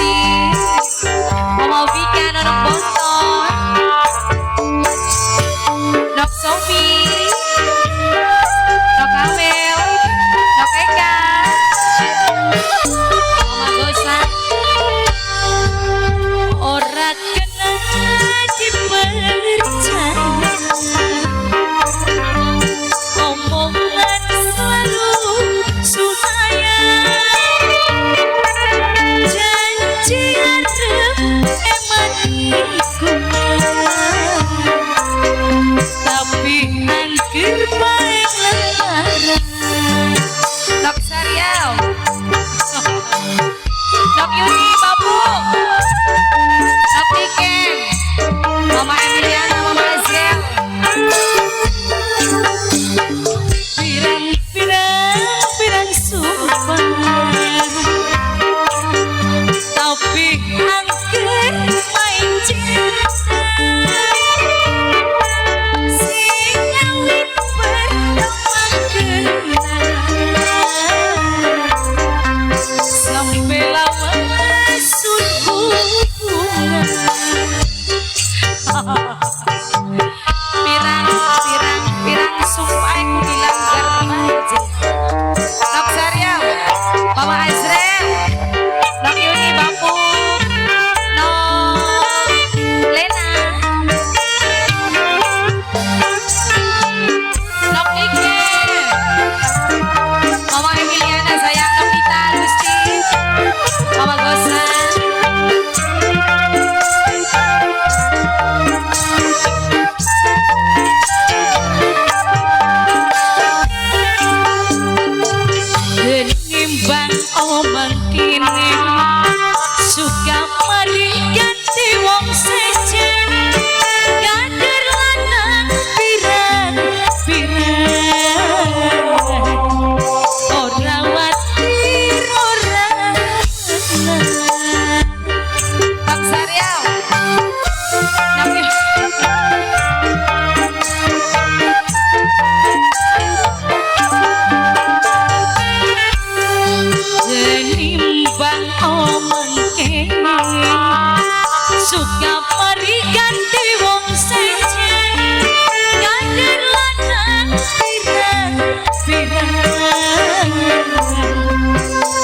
Gusti, Mama Vika, Nonok Bonton, Nok Sofi, Nok Amel, Nok Eka, Mama Gosa. Ora kena dipercaya, omongan selalu sulaya, janji arep eman iku, tapi angger bae lebaran. Nok Sariel, Nok Yuni, Babu, Nok Niken, Mama Emiliana, Mama Azel. Pirang pirang pirang sumpah, tapi angger main cinta, sing awit pertama kenal, sampai lawas hubungan. Pirang pirang pirang sumpah iku dilanggar aja. Nok Sariel, Mama Azrel, Nok Yuni, Bapu, Nok Lena, Nok Ike, Mama Emiliana sayang, Nok Ita, Gusti, Mama Gosa. Genimbang omong kene, suka mari ganti wong sejen, kader lanang pirang pirang, ora watir ora tenang. Pak Sariel, Genimbang omong kene, suka mari ganti wong sejen, kader lanang pirang pirang,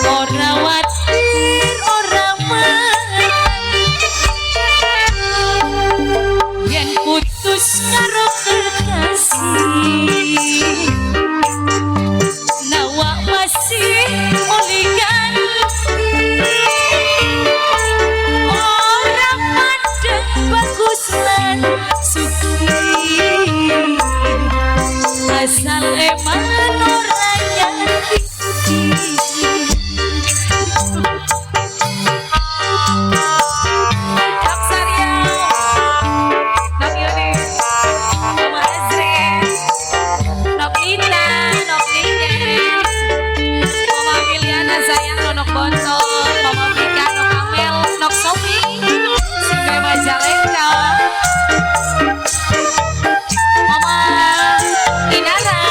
ora watir ora menang, yen putus karo kekasih, nawa masih oli ganti, ora mandeng bagus lan sugih, asal eman ora nyakiti. Nok Sariel, Nok Yuni, Mama Azri, Nok Ita, Nok Niken, Mama Emiliana sayang, Nonok Bonton, Mama Vika, Nok Amel, Nok Sofi, Singkai Majalengka, Mama Inara,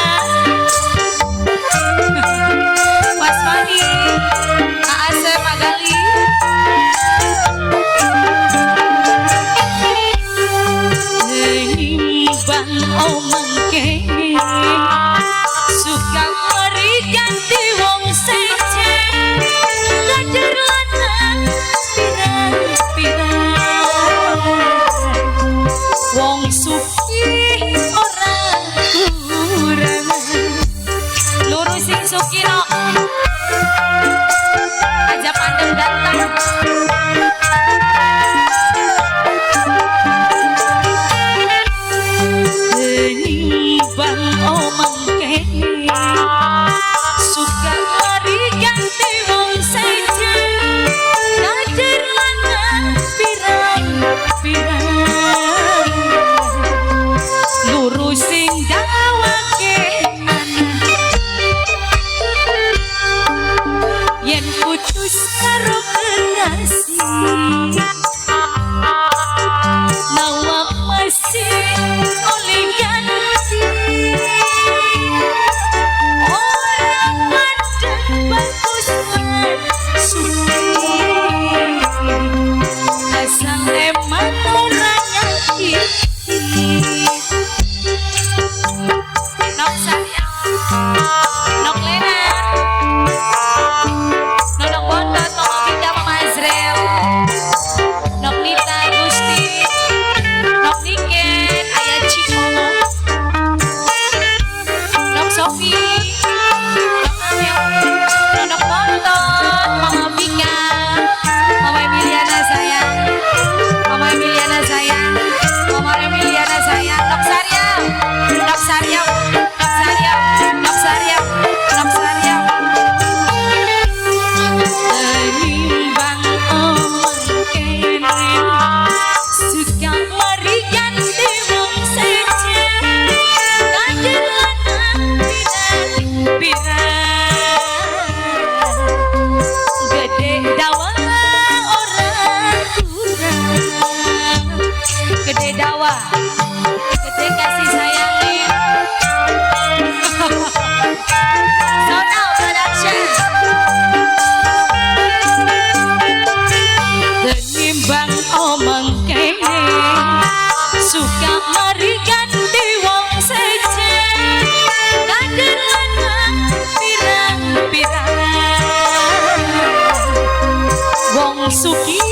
Mas Mani, Aase Magali. Genimbang omong kene, suka mari ganti wong sejen, kader lanang pirang pirang, wong sugih ora kurang, lurusin sugih no, aja pandeng ganteng. Genimbang omong kene, suka mari ganti wong sejen, kader lanang pirang pirang, lurus sing dawake anak. Sugi.